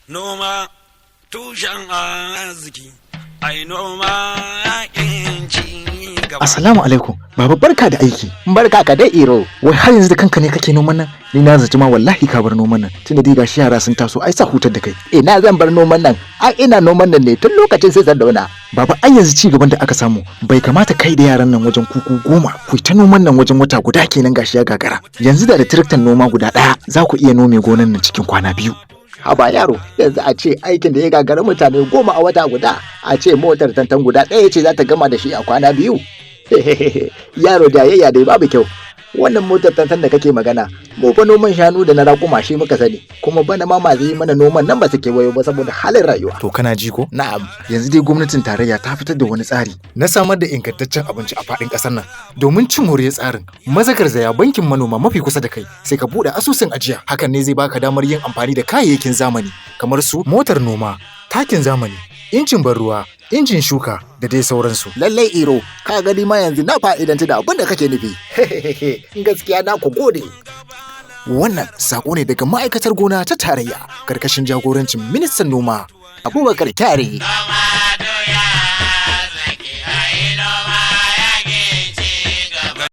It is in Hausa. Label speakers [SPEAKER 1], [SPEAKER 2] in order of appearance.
[SPEAKER 1] Noma tushen arziki, ai noma yakin ci gaba.
[SPEAKER 2] Assalamu alaikum. Baba, barka da aiki.
[SPEAKER 3] Barka ka dai, Iro.
[SPEAKER 2] Wai har yanzu da kanka ne kake noman nan? Ni na zaci ma wallahi ka bar noman nan. Tunda dai gashi yara sun taso, ai sa hutar da kai.
[SPEAKER 3] Ina zan bar noman nan? Ai ina noman nan ne tun lokacin sai Sardauna.
[SPEAKER 2] Baba, ai yanzu ci gaban da aka samu bai kamata kai da yaran nan wajen kuku 10 ku ta noman nan wajen wata guda kenan, gashi ya gagara. Yanzu da tiraktan noma guda ɗaya za ku iya nome gonan nan cikin kwana 2.
[SPEAKER 3] Haba yaro, yanzu a ce aikin da ya gagara mutane 10 a wata guda, a ce motar tantan guda ɗaya ce za ta gama da shi a kwana 2. Yaro, jayayya dai babu kyau. Wannan motar tantan da kake magana, mu fa noman shanu da na raƙuma shi muka sani, kuma bana ma masu yi mana noman nan ba su kewayo ba saboda halin rayuwa.
[SPEAKER 2] To kana ji ko?
[SPEAKER 3] Na'am.
[SPEAKER 2] Yanzu dai gwamnatin tarayya ta fitar da wani tsari na samar da ingantaccen abinci a faɗin ƙasar nan. Domin cin moriyar tsarin, maza garzaya bankin manoma mafi kusa da kai, sai ka buɗe asusun ajiya. Hakan ne zai baka damar yin amfani da kayayyakin zamani kamar su motar noma, takin zamani, injin ban ruwa, injin shuka da dai sauransu.
[SPEAKER 3] Lallai Iro, ka gani ma yanzu na fa'idanci da abin da kake nufi. Gaskiya na ku gode.
[SPEAKER 2] Wannan sako ne daga ma'aikatar gona ta tarayya karkashin jagorancin ministan noma
[SPEAKER 3] Abubakar Kyari.